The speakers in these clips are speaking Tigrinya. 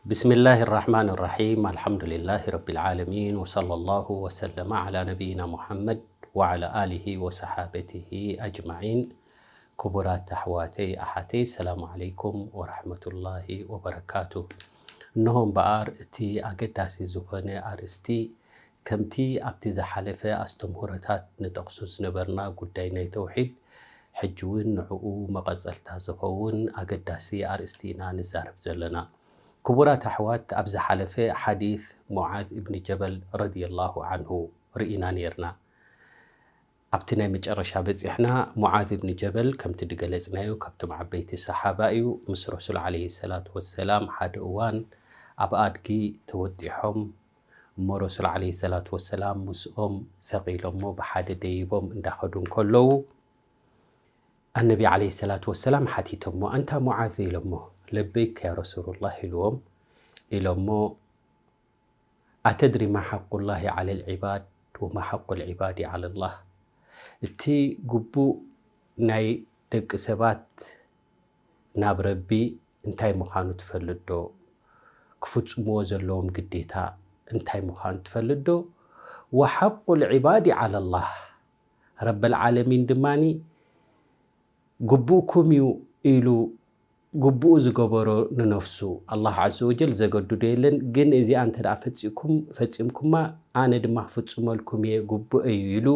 بسم الله الرحمن الرحيم. الحمد لله رب العالمين، وصلى الله وسلم على نبينا محمد وعلى آله وصحابته أجمعين. ክቡራት ኣሕዋተይ ኣሓተይ፣ ሰላም ዓለይኩም ወራሕመቱላሂ ወበረካቱ። እንሆ እምበኣር እቲ ኣገዳሲ ዝኾነ ኣርእስቲ፣ ከምቲ ኣብቲ ዝሓለፈ ኣስተምህሮታት ንጠቕሶ ዝነበርና ጉዳይ ናይ ተውሒድ፣ ሕጂ እውን ንዕኡ መቐጸልታ ዝኸውን ኣገዳሲ ኣርእስቲ ኢና ንዛረብ ዘለና። ክቡራት ኣሕዋት፣ ኣብ ዝሓለፈ ሓዲስ ሙዓዝ እብኒ ጀበል ረዲየላሁ ዓንሁ ርኢና ነይርና። ኣብቲ ናይ መጨረሻ በጺሕና። ሙዓዝ እብኒ ጀበል ከምቲ ድገለጽናዮ ካብቶም ዓበይቲ ሰሓባ እዩ። ምስ ረሱል ዓለይሂ ሰላቱ ወሰላም ሓደ እዋን ኣብ ኣድጊ ተወጢሖም እሞ ረሱል ዓለይሂ ሰላቱ ወሰላም ምስኦም ሰቒሎሞ ብሓደ ደይቦም እንዳኸዱ እንከለዉ ኣነቢ ዓለይሂ ሰላቱ ወሰላም ሓቲቶሞ፣ "ኣንታ ሙዓዝ?" ኢሎሞ። "ለበይክ ያ ረሱሉላህ" ኢልዎም ኢሎሞ፣ "ኣተድሪ ማ ሓቁላሂ ዓለል ዒባድ ወማ ሓቁል ዒባዲ ዓለላህ?" እቲ ግቡእ ናይ ደቂ ሰባት ናብ ረቢ እንታይ ምዃኑ ትፈልጥ ዶ? ክፍጽምዎ ዘለዎም ግዴታ እንታይ ምዃኑ ትፈልጥ ዶ? ወሓቁል ዒባዲ ዓለላህ፣ ረበል ዓለሚን ድማኒ ግቡእኩም እዩ ኢሉ ግቡኡ ዝገበሮ ንነፍሱ፣ ኣላህ ዓዘ ወጀል ዘገድዶ የለን። ግን እዚኣ እንተ ደኣ ፈጺምኩም፣ ፈጺምኩማ ኣነ ድማ ክፍጽመልኩም እየ፣ ግቡእ እዩ ኢሉ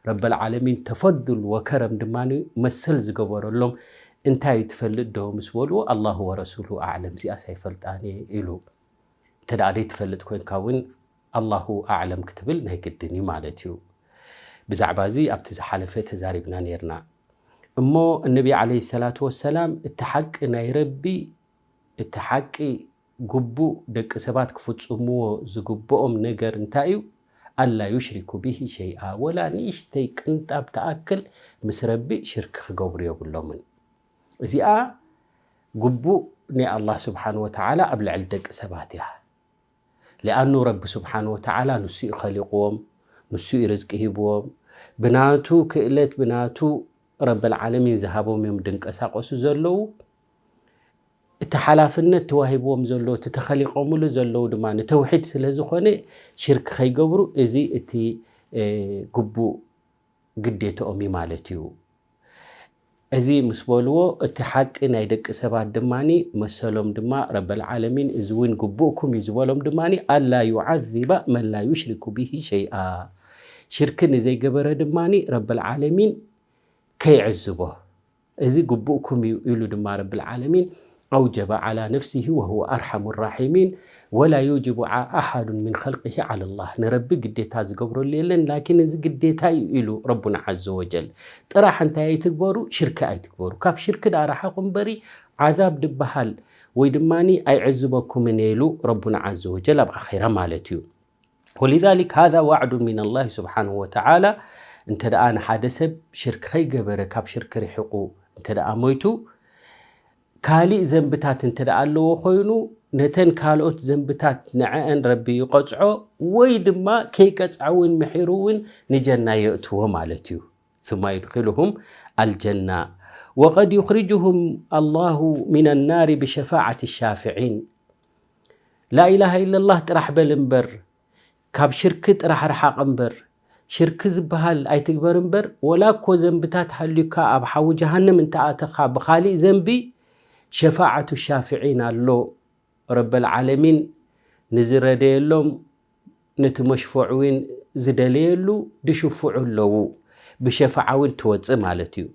ረበል ዓለሚን ተፈዱል ወከረም ድማ መሰል ዝገበረሎም እንታይ እዩ ትፈልጥ ዶ ምስ በልዎ፣ ኣላሁ ወረሱሉ ኣዕለም፣ እዚኣስ ኣይፈልጣን እየ ኢሉ። እንተ ደኣ ዘይትፈልጥ ኮይንካ እውን ኣላሁ ኣዕለም ክትብል ናይ ግድን እዩ ማለት እዩ። ብዛዕባ እዚ ኣብቲ ዝሓለፈ ተዛሪብና ነይርና። እሞ እነቢ ዓለይሂ ሰላቱ ወሰላም እቲ ሓቂ ናይ ረቢ፣ እቲ ሓቂ ግቡእ ደቂ ሰባት ክፍጽምዎ ዝግብኦም ነገር እንታይ እዩ? ኣላ ዩሽሪኩ ቢሂ ሸይኣ፣ ወላ ንእሽተይ ቅንጣብ ትኣክል ምስ ረቢ ሽርክ ክገብሩ የብሎምን። እዚኣ ግቡእ ናይ ኣላህ ስብሓን ወተዓላ ኣብ ልዕሊ ደቂ ሰባት እያ። ሊኣኑ ረቢ ስብሓን ወተዓላ ንሱ እዩ ኸሊቕዎም፣ ንሱ እዩ ርዝቂ ሂብዎም። ብናቱ ክእለት፣ ብናቱ ረበል ዓለሚን ዝሃቦም እዮም ድንቀሳቐሱ ዘለዉ። እቲ ሓላፍነት ተዋሂብዎም ዘሎ፣ እቲ ተኸሊቖምሉ ዘለዉ ድማ ንተውሒድ ስለ ዝኾነ ሽርክ ከይገብሩ፣ እዚ እቲ፣ እ፣ ግቡእ ግዴትኦም እዩ ማለት እዩ። እዚ ምስ በልዎ፣ እቲ ሓቂ ናይ ደቂ ሰባት ድማኒ መሰሎም ድማ ረበል ዓለሚን፣ እዚ እውን ግቡእኩም እዩ ዝበሎም ድማኒ፣ ኣላ ዩዓዚበ መን ላ ዩሽሪኩ ቢሂ ሸይኣ፣ ሽርክ ንዘይገበረ ድማኒ ረበል ዓለሚን ከይዕዝቦ፣ እዚ ግቡእኩም እዩ ኢሉ ድማ ረብል ዓለሚን ኣውጀበ ዓላ ነፍሲሂ ወሁወ ኣርሐሙ ራሒሚን ወላ ዩጅቡ ዓ-፣ ኣሓዱን ሚን ኸልቂሂ ዓለላህ። ንረቢ ግዴታ ዝገብረሉ የለን፣ ላኪን እዚ ግዴታ እዩ ኢሉ ረቡና ዓዘ ወጀል። ጥራሕ እንታይ ኣይትግበሩ? ሽርኪ ኣይትግበሩ። ካብ ሽርኪ ደኣ ርሓቑ እምበሪ ዓዛብ ድበሃል ወይ ድማኒ ኣይዕዝበኩምን እየ ኢሉ ረቡና ዓዘ ወጀል ኣብ ኣኼራ ማለት እዩ። ወሊዛሊክ ሃዛ ዋዕዱን ሚነላሂ ስብሓንሁ ወተዓላ፣ እንተ ደኣ ንሓደ ሰብ ሽርክ ከይገበረ፣ ካብ ሽርክ ርሒቑ እንተ ደኣ ሞይቱ፣ ካሊእ ዘንብታት እንተ ደኣ ኣለዎ ኮይኑ፣ ነተን ካልኦት ዘንብታት ንዐአን ረቢ ይቐጽዖ፣ ወይ ድማ ከይቀጽዐ እውን ምሒሩ እውን ንጀና የእትዎ ማለት እዩ። ثم يدخلهم الجنة وقد يخرجهم الله من النار بشفاعة الشافعين. ላኢላሃ ኢለላህ ጥራሕ በል እምበር፣ ካብ ሽርኪ ጥራሕ ርሓቕ እምበር፣ ሽርኪ ዝበሃል ኣይትግበር እምበር፣ ወላ እኮ ዘንብታት ሃልዩካ ኣብ ሓዊ ጀሃነም እንተ ኣተኻ ብኻሊእ ዘንቢ፣ ሸፋዓቱ ሻፍዒን ኣሎ። ረበል ዓለሚን ንዝረደየሎም፣ ነቲ መሽፉዕ እውን ዝደለየሉ ድሽፍዑ ኣለዉ፣ ብሸፋዓ እውን ትወፅእ ማለት እዩ።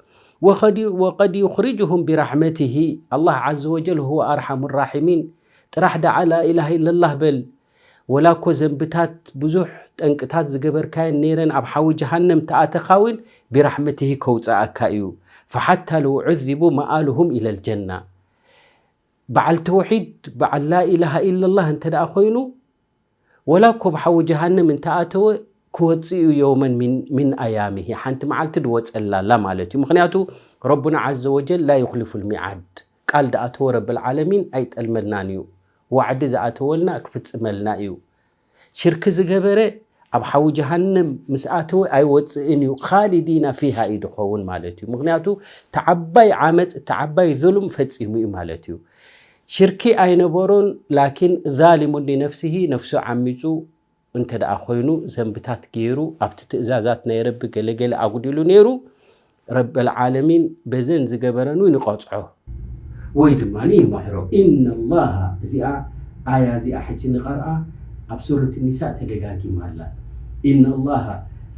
ወኸዲ-፣ ወቀድ ዩኽሪጅሁም ቢራሕመቲሂ፣ ኣላህ ዓዘ ወጀል ሁወ ኣርሓሙ ራሒሚን። ጥራሕ ደዓ ላኢላሃ ኢለላህ በል። ወላ እኮ ዘንብታት ብዙሕ ጠንቅታት ዝገበርካየን ነይረን ኣብ ሓዊ ጀሃነም ተኣተኻ እውን ቢራሕመቲሂ ከውፅኣካ እዩ። ፈሓታ ለው ዑዚቡ መኣሉሁም ኢለል ጀና። በዓል ተውሒድ፣ በዓል ላኢላሃ ኢለላህ እንተ ደኣ ኮይኑ፣ ወላ እኮ ብሓዊ ጀሃነም እንተ ኣተወ፣ ክወፅእ እዩ የውመን ሚን፣ ሚን ኣያሚሂ፣ ሓንቲ መዓልቲ ድወፀላ ኣላ ማለት እዩ። ምኽንያቱ ረቡና ዓዘ ወጀል ላ ዩኽሊፉል ሚዓድ፣ ቃል ድኣተወ ረብል ዓለሚን ኣይጠልመልናን እዩ። ዋዕዲ ዝኣተወልና ክፍፅመልና እዩ። ሽርኪ ዝገበረ ኣብ ሓዊ ጀሃነም ምስ ኣተወ ኣይወፅእን እዩ፣ ኻሊዲና ፊሃ እዩ ድኸውን ማለት እዩ። ምኽንያቱ እቲ ዓባይ ዓመፅ፣ እቲ ዓባይ ዙሉም ፈፂሙ እዩ ማለት እዩ። ሽርኪ ኣይነበሮን። ላኪን ዛሊሙን ሊነፍሲሂ፣ ነፍሱ ዓሚፁ እንተ ደኣ ኮይኑ፣ ዘንብታት ገይሩ፣ ኣብቲ ትእዛዛት ናይ ረቢ ገለገለ ኣጉዲሉ ነይሩ፣ ረበል ዓለሚን በዘን ዝገበረን እውን ይቐፅዖ። ወይ ድማ ይምሕሮ። ኢነላሃ፣ እዚኣ ኣያ እዚኣ ሕጂ ንቐርኣ፣ ኣብ ሱረት ኒሳእ ተደጋጊማ ኣላ። ኢነላሃ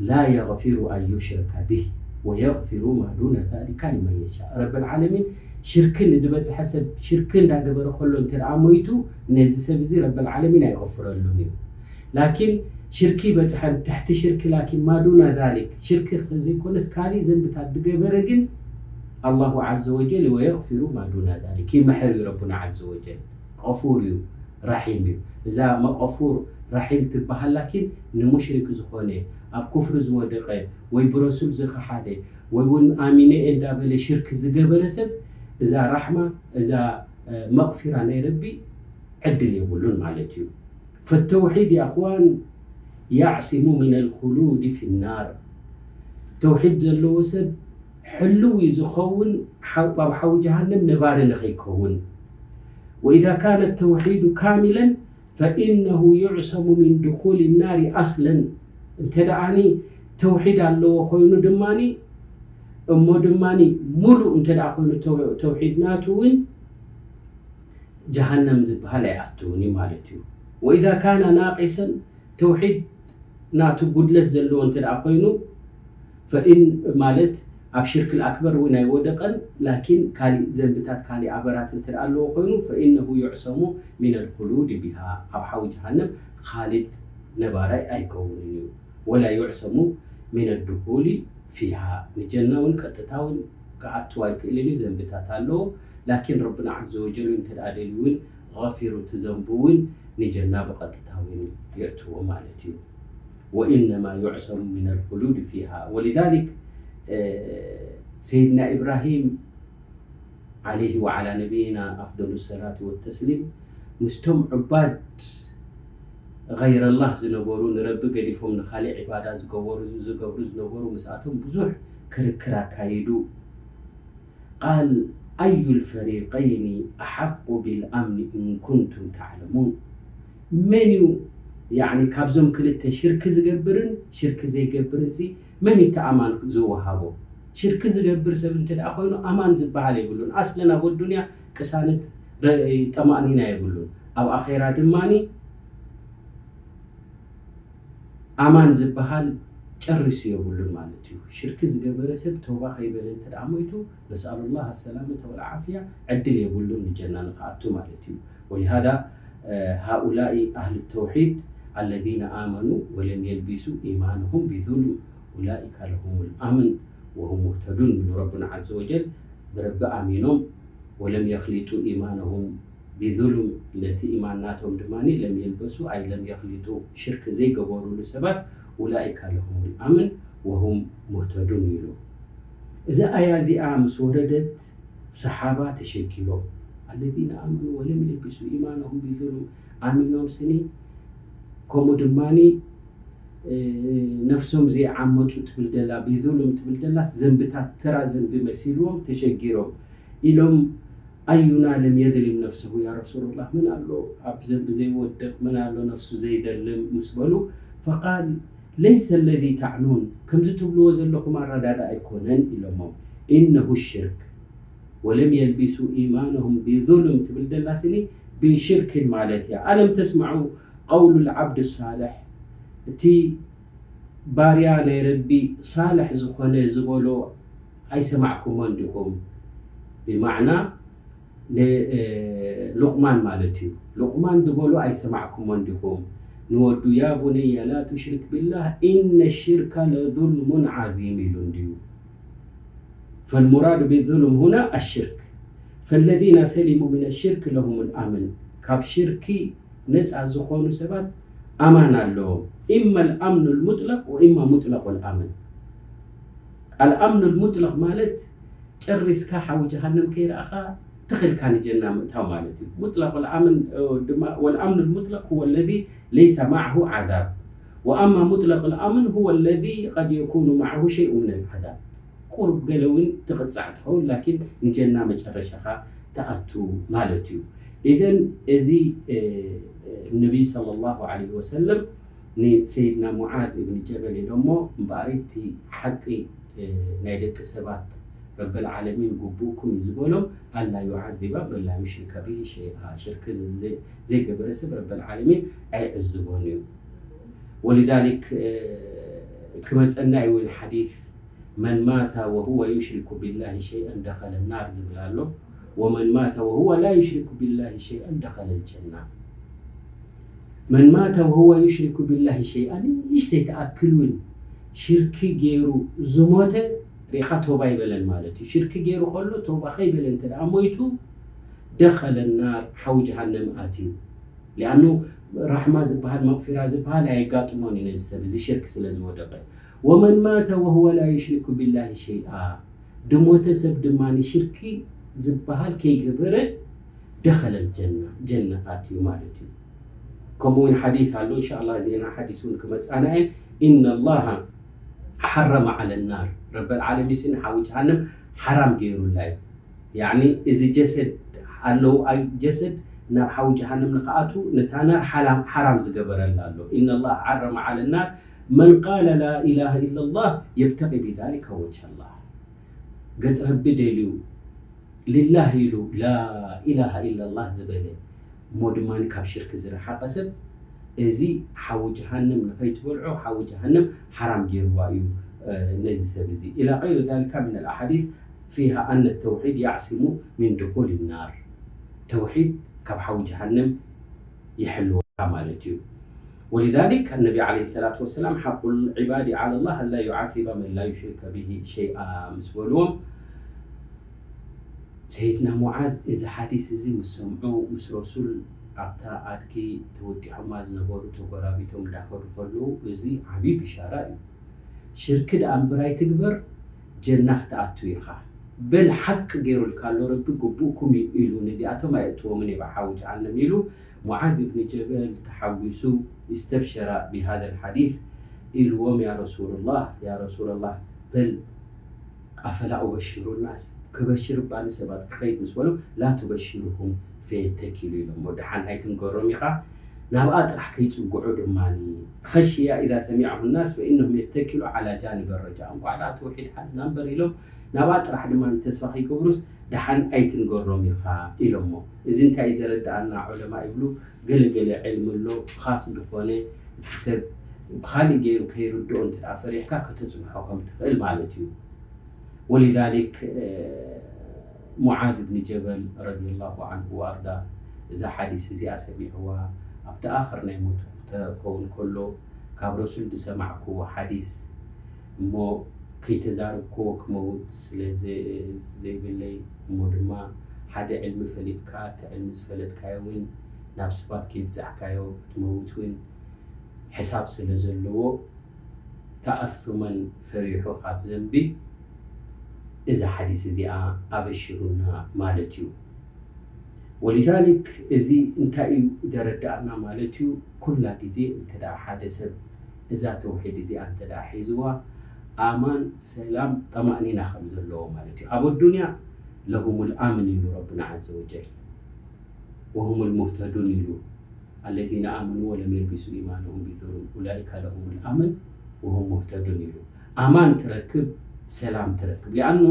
ላ የግፊሩ ኣን ዩሽረከ ቢህ ወየግፊሩ ማ ዱነ ዛሊካ ሊመን የሻእ። ረበል ዓለሚን ሽርኪ ንዝበፅሐ ሰብ ሽርኪ እንዳገበረ ከሎ እንተ ደኣ ሞይቱ፣ ነዚ ሰብ እዚ ረበል ዓለሚን ኣይቕፍረሉን እዩ። ላኪን ሽርኪ በፅሐን፣ ትሕቲ ሽርኪ፣ ላኪን ማዱና ዛሊክ፣ ሽርኪ ዘይኮነስ ካሊእ ዘንብታት ዝገበረ ግን፣ ኣላሁ ዓዘ ወጀል ወየግፊሩ ማዱና ዛሊክ፣ ይምሕር እዩ ረቡና ዓዘ ወጀል። ቀፉር እዩ፣ ራሒም እዩ። እዛ መቐፉር ራሒም ትበሃል፣ ላኪን ንሙሽሪክ ዝኾነ፣ ኣብ ኩፍሪ ዝወደቐ፣ ወይ ብረሱል ዝኸሓደ፣ ወይ እውን ኣሚነ እየ እንዳበለ ሽርክ ዝገበረ ሰብ፣ እዛ ራሕማ፣ እዛ፣ እ፣ መቕፊራ ናይ ረቢ ዕድል የብሉን ማለት እዩ። ፈተውሒድ፣ ያ እኽዋን፣ ያዕሲሙ ሚነል ኹሉድ ፊናር። ተውሒድ ዘለዎ ሰብ ሕልው እዩ ዝኸውን፣ ሓው-፣ ኣብ ሓዊ ጀሃነም ነባሪ ንኸይከውን። ወኢዛ ካነ ተውሒዱ ካሚለን ፈኢነሁ ዩዕሰሙ ሚን ድኹል ናሪ ኣስለን። እንተ ደኣኒ ተውሒድ ኣለዎ ኮይኑ ድማኒ፣ እሞ ድማኒ ሙሉእ እንተ ደኣ ኮይኑ ተው-፣ ተውሒድ ናቱ እውን ጀሃነም ዝበሃል ኣይኣትውን እዩ ማለት እዩ። ወኢዛ ካነ ናቂሰን፣ ተውሒድ ናቱ ጉድለት ዘለዎ እንተ ደኣ ኮይኑ፣ ፈኢን ማለት ኣብ ሽርክ ኣክበር እውን ኣይወደቐን፣ ላኪን ካሊእ ዘንብታት ካሊእ ኣበራት እንተ ደኣ ኣለዎ ኮይኑ፣ ፈኢነሁ ዩዕሰሙ ሚነል ኹሉድ ቢሃ፣ ኣብ ሓዊ ጀሃነም ኻሊድ ነባራይ ኣይከውንን እዩ። ወላ ዩዕሰሙ ሚነ ድኹሊ ፊሃ፣ ንጀና እውን ቀጥታ እውን ክኣትው ኣይክእልን እዩ፣ ዘንብታት ኣለዎ። ላኪን ረብና ዓዘ ወጀል እውን እንተ ደኣ ደልዩ እውን ገፊሩ እቲ ዘንቡ እውን ንጀና ብቐጥታ እውን የእትዎ ማለት እዩ። ወኢነማ ዩዕሰሙ ሚነል ኹሉድ ፊሃ። ወሊዛሊክ፣ እ፣ ሰይድና ኢብራሂም ዓለይሂ ወዓላ ነቢይና ኣፍደሉ ሰላቱ ወተስሊም ምስቶም ዑባድ ገይረላህ ዝነበሩ፣ ንረቢ ገዲፎም ንኻሊእ ዒባዳ ዝገበሩ፣ ዝገብሩ ዝነበሩ፣ ምስኣቶም ብዙሕ ክርክር ኣካይዱ። ቃል፣ ኣዩል ፈሪቀይኒ ኣሓቁ ቢልኣምኒ ኢን ኩንቱም ተዕለሙን? መን እዩ፣ ያዕኒ፣ ካብዞም ክልተ ሽርክ ዝገብርን ሽርክ ዘይገብርን ሲ መን እዩ እቲ ኣማን ዝወሃቦ? ሽርክ ዝገብር ሰብ እንተ ደኣ ኮይኑ ኣማን ዝበሃል የብሉን። ኣስለን ኣብ ኣዱንያ ቅሳነት ረ-፣ ጠማእኒና የብሉን። ኣብ ኣኼራ ድማኒ ኣማን ዝበሃል ጨሪሱ የብሉን ማለት እዩ። ሽርክ ዝገበረ ሰብ ተውባ ከይበለ እንተ ደኣ ሞይቱ፣ ነስኣሉላህ ኣሰላመተ ወልዓፍያ፣ ዕድል የብሉን ንጀና ንክኣቱ ማለት እዩ። ወሊሃዛ፣ እ፣ ሃኡላኢ ኣህሊ ተውሒድ ኣለዚነ ኣመኑ ወለም የልቢሱ ኢማነሁም ቢዙልም ኡላኢካ ለሁሙል ኣምን ወሁም ሙህተዱን ይብሉ ረቡና ዓዘ ወጀል። ብረቢ ኣሚኖም፣ ወለም የኽሊጡ ኢማነሁም ቢዙልም፣ ነቲ ኢማን ናቶም ድማ ለም የልበሱ፣ ኣይ ለም የኽሊጡ፣ ሽርክ ዘይገበሩሉ ሰባት፣ ኡላኢካ ለሁሙል ኣምን ወሁም ሙህተዱን ይብሉ። እዛ ኣያ እዚኣ ምስ ወረደት፣ ሰሓባ ተሸጊሮም። ኣለዚነ ኣመኑ ወለም የልቢሱ ኢማነሁም ቢዙልም፣ ኣሚኖም ስኒ፣ ከምኡ ድማኒ፣ እ፣ ነፍሶም ዘይዓመፁ ትብል ደላ፣ ቢዙልም ትብል ደላ፣ ዘንብታት፣ ተራ ዘንቢ መሲልዎም ተሸጊሮም ኢሎም፣ ኣዩና ለም የዝሊም ነፍሰሁ ያ ረሱሉላህ፣ መን ኣሎ ኣብ ዘንቢ ዘይወድቕ፣ መን ኣሎ ነፍሱ ዘይዘልም ምስ በሉ፣ ፈቃል፣ ለይሰ ለዚ ተዕኑን፣ ከምዚ ትብልዎ ዘለኹም ኣረዳዳ ኣይኮነን ኢሎሞም። ኢነሁ ሽርክ ወለም የልቢሱ ኢማነሁም ቢዙልም ትብል ደላ ስኒ ብሽርክን ማለት እያ። ኣለም ተስማዑ ቀውሉል ዓብድ ሳልሕ፣ እቲ ባርያ ናይ ረቢ ሳልሕ ዝኾነ ዝበሎ ኣይሰማዕኩሞን ዲኹም? ብማዕና ን-፣ እ፣ ሉቕማን ማለት እዩ። ሉቕማን ዝበሎ ኣይሰማዕኩሞን ዲኹም? ንወዱ ያ ቡነየ ላ ቱሽሪክ ቢላህ ኢነ ሽርከ ለዙልሙን ዓዚም ኢሉ እንድዩ። ፈልሙራድ ቢዙልም ሁና ኣሽርክ። ፈለዚነ ሰሊሙ ሚነ ሽርክ ለሁሙል ኣምን። ካብ ሽርኪ ነፃ ዝኾኑ ሰባት ኣማን ኣለዎም። ኢማ ኣልኣምኑ ልሙጥለቅ ወኢማ ሙጥለቁ ልኣምን። ኣልኣምኑ ልሙጥለቅ ማለት ጨሪስካ ሓዊ ጀሃነም ከይረኣኻ ትኽልካ ንጀና ምእታው ማለት እዩ። ሙጥለቁ ልኣምን፣ እ፣ ድማ፣ ወልኣምኑ ልሙጥለቅ ሁወ ለዚ ለይሰ ማዕሁ ዓዛብ። ወኣማ ሙጥለቅ ልኣምን ሁወ ለዚ ቀድ የኩኑ ማዕሁ ሸይኡ ምን ልዓዛብ። ቁሩብ ገለ እውን ትቕጻዕ ትኸውን፣ ላኪን ንጀና መጨረሻኻ ትኣቱ ማለት እዩ። ኢዘን እዚ ነቢይ ሰለላሁ ዐለይሂ ወሰለም ንሰይድና ሙዓዝ እብን ጀበል ኢሎሞ፣ እምበኣር እቲ ሓቂ ናይ ደቂ ሰባት ረበል ዓለሚን ግቡእኩም እዩ ዝበሎም፣ ኣላ ዩዓዚባ መን ላ ዩሽሪከ ብሂ ሸይኣ፣ ሽርክ ዘይገበረ ሰብ ረበል ዓለሚን ኣይዕዝቦን እዩ። ወሊዛሊክ ክመፀና እውን ሓዲስ መን ማተ ወሁወ ዩሽሪኩ ቢላሂ ሸይአን ደኸለ ናር ዝብል ኣሎ። ወመን ማተ ወሁወ ላ ዩሽሪኩ ቢላሂ ሸይአን ደኸለ ልጀና። መን ማተ ወሁወ ዩሽሪኩ ቢላሂ ሸይአን፣ ንእሽተይ ትኣክል እውን ሽርኪ ገይሩ ዝሞተ ሪኢኻ ተውባ ኣይበለን ማለት እዩ። ሽርኪ ገይሩ ከሎ ተውባ ከይበለ እንተ ደኣ ሞይቱ ደኸለ ናር፣ ሓዊ ጀሃነም ኣትዩ። ሊኣኑ ራሕማ ዝበሃል መቕፊራ ዝበሃል ኣየጋጥሞን እዩ ነዚ ሰብ እዚ ሽርክ ስለ ዝወደቐ። ወመን ማተ ወሁወ ላ ዩሽሪኩ ቢላሂ ሸይኣ፣ ድሞተ ሰብ ድማ ንሽርኪ ዝበሃል ከይገበረ ደኸለ ጀና፣ ጀና ኣትዩ ማለት እዩ። ከምኡ እውን ሓዲስ ኣሎ፣ እንሻላ እዚና ሓዲስ እውን ክመፃና እየን። ኢነ ላሃ ሓረመ ዓለ ናር፣ ረበል ዓለሚን ሲ ንሓዊ ጀሃነም ሓራም ገይሩላ እዩ። ያኒ እዚ ጀሰድ ኣለዉ ኣይ ጀሰድ ናብ ሓዊ ጀሃነም ንክኣቱ ነታ ናር ሓላም ሓራም ዝገበረላ ኣሎ። ኢነ ላሃ ሓረመ ዓለ ናር መን ቃለ ላ ኢላሃ ኢለላህ የብተቂ ቢዛሊከ ወጅሃ ላህ፣ ገጽ ረቢ ደልዩ ሊላህ ኢሉ ላ ኢላሃ ኢለላህ ዝበለ እሞ ድማ ካብ ሽርክ ዝረሓቐ ሰብ እዚ ሓዊ ጀሃነም ንኸይትበልዖ ሓዊ ጀሃነም ሓራም ገይርዋ እዩ ነዚ ሰብ እዚ። ኢላ ቀይሩ ዛሊካ ምን ኣልኣሓዲስ ፊሃ ኣነ ተውሒድ ያዕሲሙ ሚን ድኹል ናር፣ ተውሒድ ካብ ሓዊ ጀሃነም ይሕልወካ ማለት እዩ። ወሊዛሊክ ኣነቢ ዓለይሂ ሰላቱ ወሰላም ሓቁል ዒባዲ ዓለ ላህ ኣላ ዩዓዚበ መን ላ ዩሽሪከ ብሂ ሸይኣ ምስ በልዎም፣ ሰይድና ሙዓዝ እዚ ሓዲስ እዚ ምስ ሰምዑ፣ ምስ ረሱል ኣብታ ኣድጊ ተወጢሖማ ዝነበሩ ተጎራቢቶም እንዳኸዱ ከለዉ፣ እዚ ዓብዪ ብሻራ እዩ። ሽርኪ ደኣ እምበር ኣይትግበር፣ ጀና ክትኣቱ ኢኻ። በል ሓቂ ገይሩልካ ኣሎ ረቢ፣ ግቡእኩም እዩ ኢሉ፣ ነዚኣቶም ኣየእትዎምን እየ ብሓዊ ጀሃነም ኢሉ፣ ሙዓዝ እብኒ ጀበል ተሓጒሱ፣ استبشر بهذا الحديث ኢልዎም፣ ያ ረሱሉላህ፣ ያ ረሱሉላህ፣ በል ኣፈላ ኡበሽሩ ናስ፣ ክበሽር እባ ንሰባት ክኸይድ ምስ በሎም፣ ላ ቱበሽሩሁም ፈየተኪሉ ኢሎሞ። ደሓን ኣይትንገሮም ኢኻ፣ ናብኣ ጥራሕ ከይጽግዑ ድማ፣ ኸሽያ ኢዛ ሰሚዐሁ ናስ ፈኢነሁም የተኪሉ ዓላ ጃንብ ረጃ፣ እንቋዕ ደኣ ተውሒድ ሓዝና እምበር ኢሎም ናብኣ ጥራሕ ድማ ተስፋ ከይገብሩስ ደሓን ኣይትንገሮም ኢኻ ኢሎሞ። እዚ እንታይ እዩ ዘረድኣና? ዑለማ ይብሉ፣ ገለ ገለ ዕልሚ ኣሎ፣ ኻስ ዝኾነ እቲ ሰብ ብኻሊእ ገይሩ ከይርድኦ እንተ ደኣ ፈሪሕካ ከተጽንሖ ከም ትኽእል ማለት እዩ። ወሊዛሊክ፣ እ፣ ሙዓዝ ብን ጀበል ረዲየላሁ ዓንሁ ወኣርዳ እዛ ሓዲስ እዚኣ ሰሚዕዋ፣ ኣብቲ ኣኽር ናይ ሞቱ ክኸውን ከሎ፣ ካብ ረሱል ዝሰማዕክዎ ሓዲስ እሞ ከይተዛረብክዎ ክመውት ስለ ዘ-፣ ዘይብለይ፣ እሞ ድማ ሓደ ዕልሚ ፈሊጥካ፣ እቲ ዕልሚ ዝፈለጥካዮ እውን ናብ ሰባት ከይብጻሕካዮ ክትመውት እውን ሕሳብ ስለ ዘለዎ፣ ተኣሱመን ፈሪሑ ካብ ዘንቢ እዛ ሓዲስ እዚኣ ኣበሽሩና ማለት እዩ። ወሊዛሊክ እዚ እንታይ እዩ ዘረድኣና ማለት እዩ? ኩላ ግዜ እንተ ደኣ ሓደ ሰብ እዛ ተውሒድ እዚኣ እንተ ደኣ ሒዝዋ፣ ኣማን፣ ሰላም፣ ጠማእኒና ከም ዘለዎ ማለት እዩ። ኣብ ኣዱንያ ለሁሙል ኣምን ኢሉ ረብና ዓዘ ወጀል፣ ወሁሙል ሙህተዱን ኢሉ፣ ኣለዚነ ኣመኑ ወለም የልቢሱ ኢማነሁም ቢዙልም ኡላኢከ ለሁሙል ኣምን ወሁም ሙህተዱን ኢሉ። ኣማን ትረክብ፣ ሰላም ትረክብ። ሊኣኑ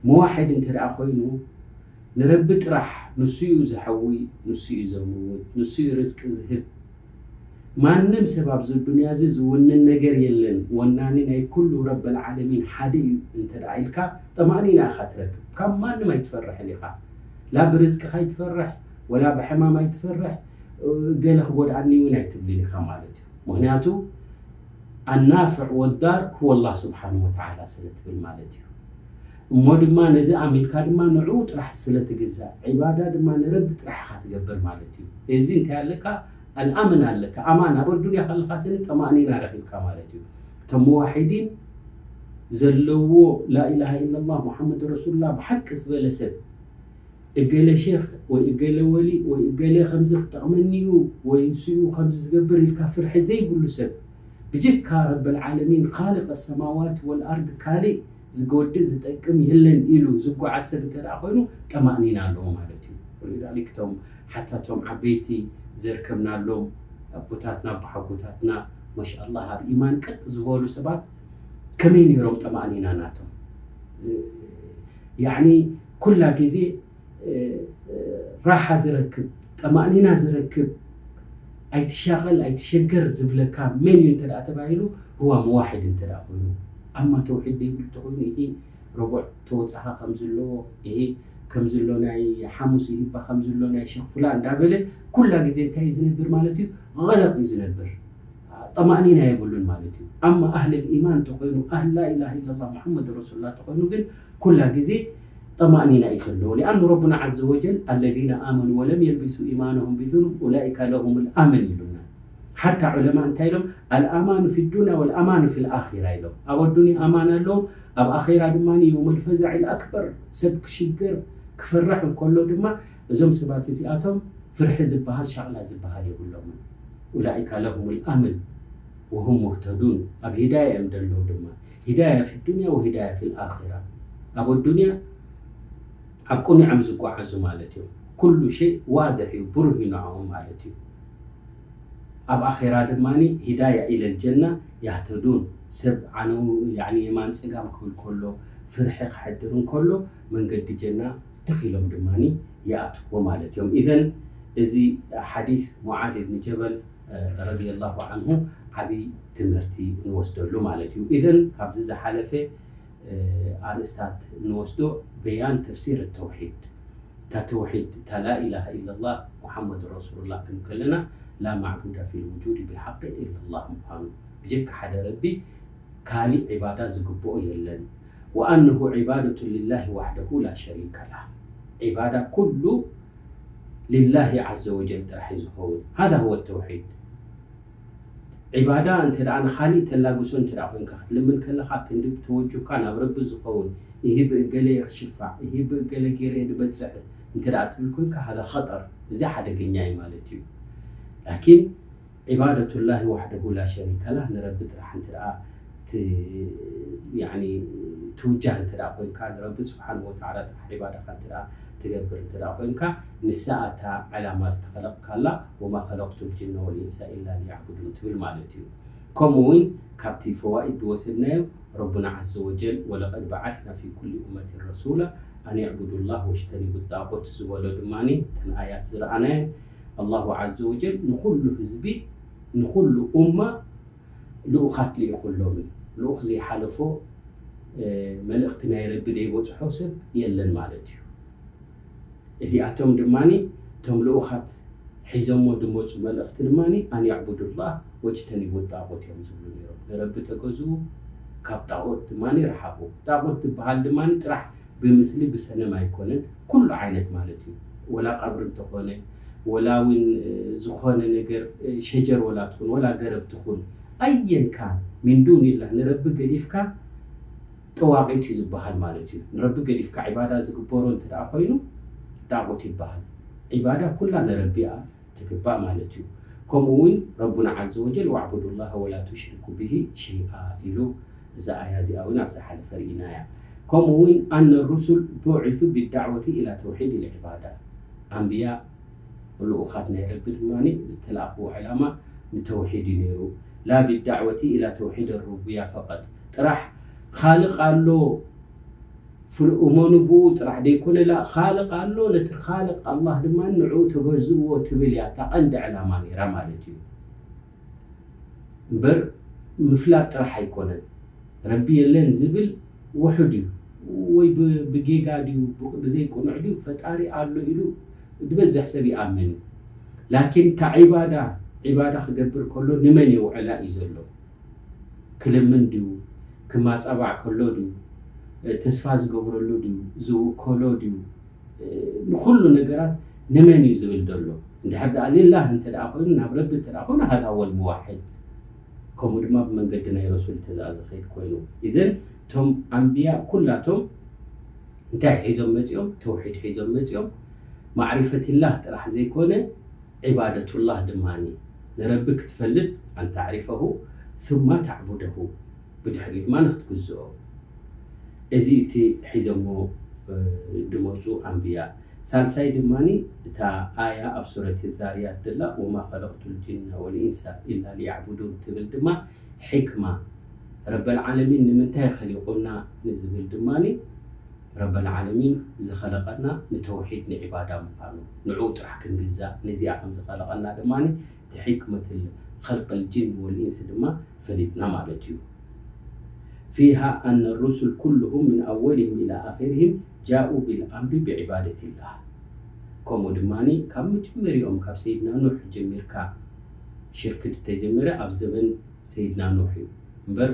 መዋሕድ እንተ ደኣ ኮይኑ፣ ንረቢ ጥራሕ፣ ንሱ እዩ ዘሐዊ፣ ንሱ እዩ ዘምውት፣ ንሱ እዩ ርዝቂ ዝህብ። ማንም ሰብ ኣብዚ ዱንያ እዚ ዝውንን ነገር የለን፣ ወናኒ ናይ ኩሉ ረበል ዓለሚን ሓደ እዩ እንተ ደኣ ኢልካ፣ ጠማእኒና ኢኻ ትረክብ። ካብ ማንም ኣይትፈርሕን ኢኻ። ላ ብርዝቅኻ ኣይትፈርሕ፣ ወላ ብሕማም ኣይትፈርሕ፣ ገለ ክጎድኣኒ እውን ኣይትብልን ኢኻ ማለት እዩ። ምኽንያቱ ኣናፍዕ ወዳር ሁወ ኣላህ ስብሓን ወተዓላ ስለ ትብል ማለት እዩ። እሞ ድማ ነዚ ኣሚንካ ድማ ንዕኡ ጥራሕ ስለ ትግዛእ፣ ዒባዳ ድማ ንረቢ ጥራሕ ኢኻ ትገብር ማለት እዩ። እዚ እንታይ ኣለካ? ኣልኣምን ኣለካ። ኣማን ኣብ ኣዱንያ ከለኻ ስኒ ጠማእኒና ረኺብካ ማለት እዩ። እቶም ሙዋሒዲን ዘለዎ ላኢላሃ ኢለላህ ሙሓመድ ረሱሉላህ ብሓቂ ዝበለ ሰብ፣ እገለ ሼኽ ወይ እገለ ወሊ ወይ እገለ ከምዚ ክጠቕመኒ እዩ ወይ ንሱ እዩ ከምዚ ዝገብር ኢልካ ፍርሒ ዘይብሉ ሰብ፣ ብጀካ ረበል ዓለሚን ኻልቅ ሰማዋት ወልኣርድ ካልእ ዝጎድእ ዝጠቅም የለን ኢሉ ዝጓዓዝ ሰብ እንተ ደኣ ኮይኑ፣ ጠማእኒና ኣለዎ ማለት እዩ። ወሊዛሊክ እቶም ሓታ እቶም ዓበይቲ ዘርከብናሎም ኣቦታትና ኣቦሓጎታትና ማሻኣላህ ኣብ ኢማን ቀጥ ዝበሉ ሰባት ከመይ ነይሮም ጠማእኒና ናቶም? ያዕኒ ኩላ ግዜ ራሓ ዝረክብ ጠማእኒና ዝረክብ ኣይትሻቐል ኣይትሸገር ዝብለካ መን እዩ እንተ ተባሂሉ፣ ህዋ መዋሕድ እንተ ኮይኑ ኣማ ተውሒድ ዘይብሉ ተኮይኑ ይህ ረቡዕ ተወፃኻ ከም ዘለዎ ይህ ከም ዘሎ ናይ ሓሙስ ይህባ ከም ዘሎ ናይ ሸኽፉላ እንዳበለ ኩላ ግዜ እንታይ እዩ ዝነብር ማለት እዩ? غلق እዩ ዝነብር። ጠማእኒና የብሉን ማለት እዩ። ኣማ ኣህል ኢማን ተኮይኑ ኣህል ላኢላሃ ኢላላህ ሙሐመድ ረሱሉላህ ተኮይኑ ግን ኩላ ግዜ ጠማእኒና እዩ ዘለዎ። ሊኣኑ ረቡና ዐዘ ወጀል الذين آمنوا ولم يلبسوا إيمانهم بظلم أولئك لهم الأمن ኢሉና። ሓታ ዑለማ እንታይ ኢሎም? الأمان في الدنيا والأمان في الآخرة ኢሎም። ኣብ ኣዱንያ ኣማን ኣለዎም፣ ኣብ ኣኼራ ድማ የውመል ፈዛዕ ኣክበር ሰብ ክሽገር ክፈርሕ እንከሎ ድማ እዞም ሰባት እዚኣቶም ፍርሒ ዝበሃል ሻቕላ ዝበሃል የብሎምን። أولئك لهم الأمن وهم مهتدون ኣብ ሂዳያ እዮም ዘለዉ ድማ ሂዳያ في الدنيا وهداية في الآخرة ኣብ ኣዱንያ ኣብ ቅኑዖም ዝጓዓዙ ማለት እዮም። ኩሉ ሸይ ዋድሕ እዩ ብሩህ እዩ ንዕኦም ማለት እዩ። ኣብ ኣኼራ ድማ ሂዳያ ኢለል ጀና ያህተዱን ሰብ ዓነው ያዕኒ የማን ጸጋም ክብል ከሎ ፍርሒ ክሐድር እንከሎ መንገዲ ጀና ተኺሎም ድማ ይኣትዎ ማለት እዮም። ኢዘን እዚ ሓዲስ ሙዓዝ ብን ጀበል ረዲየላሁ ዓንሁ ዓብይ ትምህርቲ ንወስደሉ ማለት እዩ። ኢዘን ካብዚ ዝሓለፈ ኣርእስታት ንወስዶ በያን ተፍሲር ተውሒድ እታ ተውሒድ እታ ላኢላሃ ኢላላህ ሙሓመድ ረሱሉላህ ክንብል ከለና ላ ማዕቡዳ ፊል ውጁድ ብሓቂ ኢላላህ ምዃኑ ብጀካ ሓደ ረቢ ካሊእ ዒባዳ ዝግብኦ የለን። ወኣነሁ ዒባደቱ ሊላሂ ዋሕደሁ ላ ሸሪከ ላህ ዒባዳ ኩሉ ሊላሂ ዐዘ ወጀል ጥራሕ እዩ ዝኸውን። ሃዛ ሁወ ተውሒድ። ዒባዳ እንተ ደኣ ንኻሊእ ተላግሶ እንተ ደኣ ኮይንካ ክትልምን ከለኻ ክንዲ ተወጁካ ናብ ረቢ ዝኸውን ይህብ እገለ ይኽሽፋዕ ይህብ እገለ ገይረ እየ ዝበፅሕ እንተ ደኣ ትብል ኮይንካ ሃዛ ኸጠር እዚ ሓደገኛ እዩ ማለት እዩ። ላኪን ዒባደቱላሂ ዋሕደሁ ላ ሸሪከ ላህ ንረቢ ጥራሕ እንተ ደኣ ትውጃህ እንተ ኮይንካ ንረቢ ስብሓን ወተዓላ ጥራሕ ዒባዳኻ እንተ ትገብር እንተ ኮይንካ ንሳ እታ ዕላማ ዝተኸለቕካላ ወማ ከለቅቱ ልጅነ ወልኢንሳ ኢላ ሊያዕቡዱን ትብል ማለት እዩ። ከምኡ እውን ካብቲ ፈዋኢድ ዝወሰድናዮ ረቡና ዓዘ ወጀል ወለቀድ በዓትና ፊ ኩሊ ኡመትን ረሱላ ኣን ዕቡዱ ላህ ወጅተኒቡ ጣቁት ዝበሎ ድማ እተን ኣያት ዝረኣናየን ኣላሁ ዓዘ ወጀል ንኩሉ ህዝቢ ንኩሉ ኡማ ልኡኻት ልኢኹሎም እዩ። ልኡኽ ዘይሓለፎ መልእኽቲ ናይ ረቢ ዘይበፅሖ ሰብ የለን ማለት እዩ። እዚኣቶም ድማ እቶም ልኡኻት ሒዞሞ ዝመፁ መልእኽቲ ድማ ኣን ያዕቡዱላህ ወጅተኒቡ ጣቁት እዮም ዝብሉ ነይሮም። ንረቢ ተገዝኡ ካብ ጣቁት ድማ ረሓቁ። ጣቁት ዝበሃል ድማ ጥራሕ ብምስሊ ብሰነም ኣይኮነን ኩሉ ዓይነት ማለት እዩ። ወላ ቀብሪ እንተኾነ ወላ እውን ዝኾነ ነገር ሸጀር ወላ ትኹን ወላ ገረብ ትኹን ኣየን ካን ሚን ዱኒላህ ንረቢ ገዲፍካ ጠዋቂት እዩ ዝበሃል ማለት እዩ። ንረቢ ገዲፍካ ዒባዳ ዝግበሮ እንተ ኮይኑ ጣቁት ይበሃል። ዒባዳ ኩላ ንረቢ እያ ትግባእ ማለት እዩ። ከምኡ እውን ረቡና ዓዘ ወጀል ወዕቡዱ ላህ ወላ ቱሽሪኩ ብሂ ሸይኣ ኢሉ እዛ ኣያ እዚኣ እውን ኣብ ዝሓለፈ ርኢናያ። ከምኡ እውን ኣነ ሩሱል ቡዒሱ ብዳዕወቲ ኢላ ተውሒድ ልዕባዳ ኣንብያ ልኡኻት ናይ ረቢ ድማ ዝተላእኽዎ ዕላማ ንተውሒድ እዩ ነይሩ። ላ ብዳዕወቲ ኢላ ተውሒድ ሩቡብያ ፈቐጥ ጥራሕ ካልቕ ኣሎ እመኑ ብኡ ጥራሕ ዘይኮነ ላ ካልቕ ኣሎ ነቲ ካልቕ ኣላህ ድማ ንዕኡ ተገዝእዎ ትብል እያ እታ ቀንዲ ዕላማ ነይራ ማለት እዩ። እምበር ምፍላጥ ጥራሕ ኣይኮነን። ረቢ የለን ዝብል ውሑድ እዩ። ወይ ብጌጋ ድዩ ብዘይቅኑዕ ድዩ ፈጣሪ ኣሎ ኢሉ ዝበዝሕ ሰብ ይኣምን እዩ። ላኪን እታ ዒባዳ ዒባዳ ክገብር ከሎ ንመን የውዕላ እዩ ዘሎ? ክልምን ድዩ ክማፃባዕ ከሎ ድዩ ተስፋ ዝገብረሉ ድዩ ዝውከሎ ድዩ ንኩሉ ነገራት ንመን እዩ ዝብል ዘሎ? እንድሕር ደኣ ሊላህ እንተ ደኣ ኮይኑ ናብ ረቢ እንተ ደኣ ኮይኑ ሃዛ ወል ሙዋሕድ ከምኡ ድማ ብመንገዲ ናይ ረሱል ተዛእ ዝኸይድ ኮይኑ እዘን እቶም ኣንብያ ኩላቶም እንታይ ሒዞም መፂኦም? ተውሒድ ሒዞም መፂኦም። ማዕሪፈትላህ ጥራሕ ዘይኮነ ዒባደቱላህ ድማ ንረቢ ክትፈልጥ ኣን ተዕሪፈሁ ثم تعبده ብድሕሪ ድማ ንክትግዝኦ እዚ እቲ ሒዘሞ ድመፁ ኣንብያ ሳልሳይ ድማ እታ ኣያ ኣብ ሱረት ዛርያት ደላ ወማ ኸለቅቱ ልጅነ ወልኢንሳ ኢላ ሊያዕቡዱን ትብል ድማ ሕክማ ረበል ዓለሚን ንምንታይ ኸሊቁና ንዝብል ድማ ረበል ዓለሚን ዝኸለቀና ንተውሒድ ንዒባዳ ምዃኑ ንዕኡ ጥራሕ ክንግዛእ ነዚኣ ከም ዝኸለቀና ድማ እቲ ሕክመት ኸልቅ ልጅን ወልኢንስ ድማ ፈሊጥና ማለት እዩ። ፊሃ ኣነ ሩሱል ኩሉሁም ምን ኣወልህም ኢላ ኣኺርህም ጃኡ ቢልኣምሪ ብዕባደትላህ። ከምኡ ድማ ካብ መጀመሪኦም ካብ ሰይድና ኑሕ ጀሚርካ ሽርክ ዝተጀመረ ኣብ ዘበን ሰይድና ኑሕ እዩ። እምበር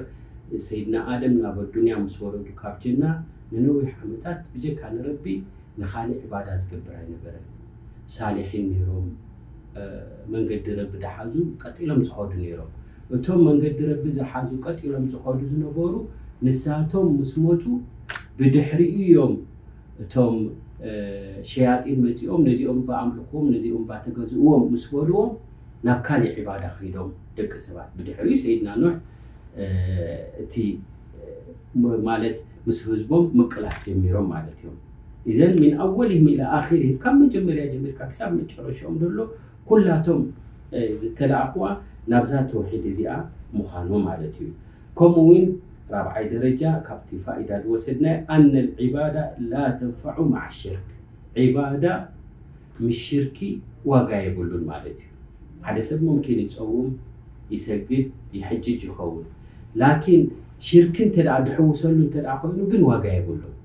ሰይድና ኣደም ናብ ኣዱንያ ምስ ወረዱ ካብ ጀና ንነዊሕ ዓመታት ብጀካ ንረቢ ንኻሊእ ዕባዳ ዝገብር ኣይነበረን። ሳሊሒን ነይሮም፣ መንገዲ ረቢ ዝሓዙ ቀጢሎም ዝኸዱ ነይሮም። እቶም መንገዲ ረቢ ዝሓዙ ቀጢሎም ዝኸዱ ዝነበሩ ንሳቶም ምስ ሞቱ ብድሕሪኡ እዮም እቶም ሸያጢን መፂኦም ነዚኦም ብኣምልኽዎም ነዚኦም ባተገዝእዎም ምስ በልዎም ናብ ካሊእ ዕባዳ ከይዶም ደቂ ሰባት። ብድሕሪኡ ሰይድና ኑሕ እቲ ማለት ምስ ህዝቦም ምቅላስ ጀሚሮም ማለት እዮም። እዘን ምን ኣወልህም ኢላ ኣኺርህም ካብ መጀመርያ ጀሚርካ ክሳብ መጨረሻኦም ዘሎ ኩላቶም ዝተላእኽዋ ናብዛ ተውሒድ እዚኣ ምዃኑ ማለት እዩ። ከምኡ እውን ራብዓይ ደረጃ ካብቲ ፋኢዳ ዝወሰድናዮ ኣነ ልዒባዳ ላ ተንፈዑ መዓ ሽርክ፣ ዒባዳ ምስ ሽርኪ ዋጋ የብሉን ማለት እዩ። ሓደ ሰብ ሙምኪን ይፀውም፣ ይሰግድ፣ ይሕጅጅ ይኸውን። ላኪን ሽርኪ እንተ ደኣ ድሕውሰሉ እንተ ደኣ ኮይኑ ግን ዋጋ የብሉን።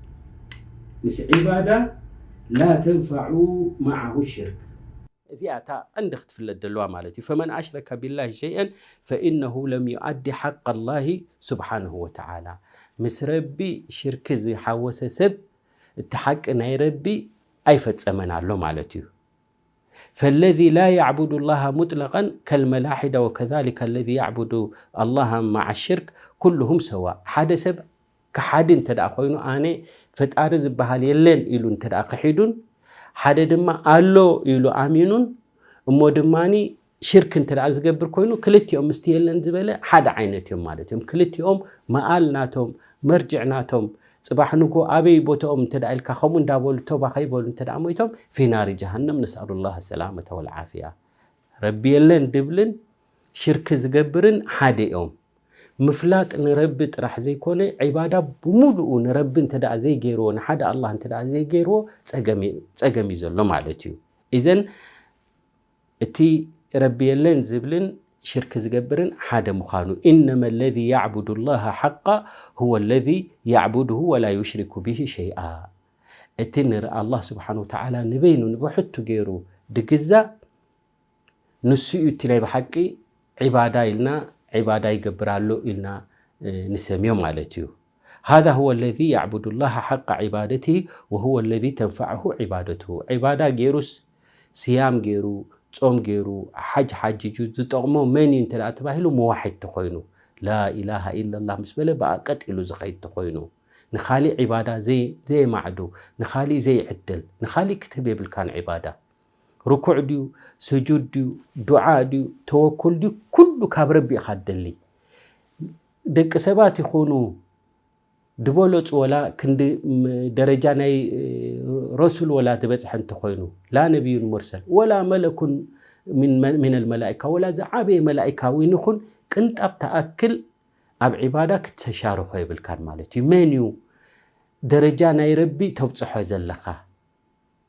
ምስ ዒባዳ ላ ተንፈዑ መዓሁ ሽርክ። እዚኣ እታ ቀንዲ ክትፍለጥ ዘለዋ ማለት እዩ። ፈመን ኣሽረከ ቢላሂ ሸይአን ፈኢነሁ ለም ዩኣዲ ሓቅ ኣላሂ ስብሓንሁ ወተዓላ። ምስ ረቢ ሽርኪ ዝሓወሰ ሰብ እቲ ሓቂ ናይ ረቢ ኣይፈጸመን ኣሎ ማለት እዩ። ፈለዚ ላ ያዕቡዱ ላሃ ሙጥለቀን ከልመላሒዳ ወከዛሊከ ለዚ ያዕቡዱ ኣላሃ መዓ ሽርክ ኩሉሁም ሰዋ። ሓደ ሰብ ክሓዲ እንተ ደኣ ኮይኑ ኣነ ፈጣሪ ዝበሃል የለን ኢሉ እንተ ደኣ ክሒዱን ሓደ ድማ ኣሎ ኢሉ ኣሚኑን እሞ ድማኒ ሽርክ እንተ ደኣ ዝገብር ኮይኑ ክልቲኦም ምስቲ የለን ዝበለ ሓደ ዓይነት እዮም ማለት እዮም። ክልቲኦም መኣል ናቶም መርጅዕ ናቶም ጽባሕ ንጎ ኣበይ ቦታኦም እንተ ደኣ ኢልካ ከምኡ እንዳበሉ ቶባ ከይበሉ እንተ ደኣ ሞይቶም ፊ ናሪ ጀሃነም ነስኣሉ ላህ ሰላመተ ወልዓፍያ። ረቢ የለን ድብልን ሽርክ ዝገብርን ሓደ እዮም። ምፍላጥ ንረቢ ጥራሕ ዘይኮነ ዒባዳ ብምሉኡ ንረቢ እንተ ደኣ ዘይገይርዎ ንሓደ ኣላህ እንተ ደኣ ዘይገይርዎ ጸገም እዩ ዘሎ ማለት እዩ። ኢዘን እቲ ረቢ የለን ዝብልን ሽርክ ዝገብርን ሓደ ምዃኑ። ኢነመ ለዚ ያዕቡዱ ላሃ ሓቃ ሁወ ለዚ ያዕቡድሁ ወላ ዩሽሪኩ ብሂ ሸይኣ። እቲ ንኣላህ ስብሓን ወተዓላ ንበይኑ ንብሕቱ ገይሩ ድግዛእ ንሱ እዩ እቲ ናይ ብሓቂ ዒባዳ ኢልና ዒባዳ ይገብር ኣሎ ኢልና ንሰምዮ ማለት እዩ። ሃዛ ሁወ ለዚ ያዕቡዱ ላሃ ሓቃ ዒባደትሂ ወሁወ ለዚ ተንፈዕሁ ዒባደትሁ። ዒባዳ ገይሩስ ስያም ገይሩ ጾም ገይሩ ሓጅ ሓጅጁ ዝጠቕሞ መን እዩ እንተ ተባሂሉ መዋሒድ ተኾይኑ ላኢላሃ ኢለላህ ምስ በለ ብኣ ቀጢሉ ዝኸይድ ተኾይኑ ንኻሊእ ዒባዳ ዘየማዕዱ ንኻሊእ ዘይዕድል ንኻሊእ ክትህብ የብልካን ዒባዳ ርኩዕ ድዩ ስጁድ ድዩ ዱዓ ድዩ ተወኩል ድዩ ኩሉ ካብ ረቢ ኢኻ ትደሊ። ደቂ ሰባት ይኹኑ ድበለጹ ወላ ክንዲ ደረጃ ናይ ረሱል ወላ ዝበጽሐ እንተኾይኑ ላ ነቢዩን ሙርሰል ወላ መለኩን ሚነል መላኢካ ወላ ዝዓበየ መላኢካ እውን ይኹን ቅንጣብ ተኣክል ኣብ ዒባዳ ክትተሻርኾ የብልካን ማለት እዩ። መን እዩ ደረጃ ናይ ረቢ ተብጽሖ ዘለኻ?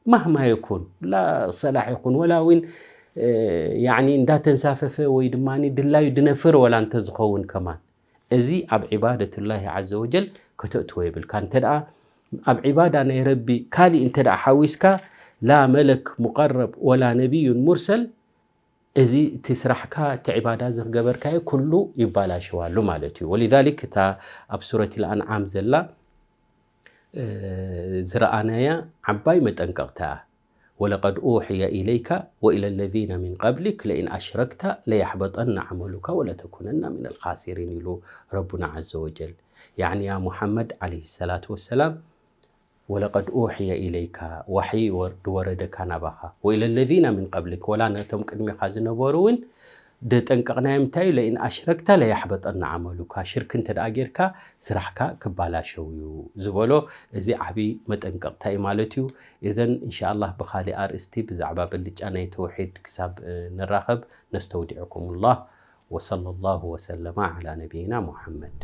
ማህማ የኩን ላ ሰላሕ ይኹን ወላ እውን ያኒ እንዳተንሳፈፈ ወይ ድማ ድላዩ ድነፍር ወላ እንተዝኸውን ከማን እዚ ኣብ ዒባደትላሂ ዓዘ ወጀል ከተእትዎ የብልካ። እንተ ደኣ ኣብ ዒባዳ ናይ ረቢ ካሊእ እንተ ደኣ ሓዊስካ ላ መለክ ሙቀረብ ወላ ነቢዩን ሙርሰል እዚ እቲ ስራሕካ እቲ ዒባዳ እዚ ክገበርካዮ ኩሉ ይባላሸዋሉ ማለት እዩ። ወሊዛሊክ እታ ኣብ ሱረት ልኣንዓም ዘላ ዝረኣናያ ዓባይ መጠንቀቕታ እያ። ወለቀድ ኡሕየ ኢለይካ ወኢለ ለዚነ ሚን ቀብሊክ ለኢን ኣሽረክተ ለየሕበጠነ ዓመሉካ ወለተኩነና ሚነል ኻሲሪን ኢሉ ረቡና ዓዘ ወጀል። ያዕኒ ያ ሙሓመድ ዓለይሂ ሰላቱ ወሰላም ወለቀድ ኡሕየ ኢለይካ ዋሕይ ድወረደካ ናባኻ ወኢለ ለዚነ ሚን ቀብሊክ ወላ ነቶም ቅድሜኻ ዝነበሩ እውን ደጠንቀቕናዮም እንታይ እዩ? ለኢን ኣሽረክተ ለያሕበጠና ዓመሉካ፣ ሽርክ እንተ ደኣ ጌርካ ስራሕካ ክባላሸው እዩ ዝበሎ። እዚ ዓብዪ መጠንቀቕታ እዩ ማለት እዩ። እዘን እንሻ ኣላህ ብኻሊእ ኣርእስቲ ብዛዕባ ብልጫ ናይ ተውሒድ ክሳብ ንራኸብ ነስተውዲዕኩም ላህ። ወሰለ ላሁ ወሰለማ ዓላ ነቢይና ሙሓመድ።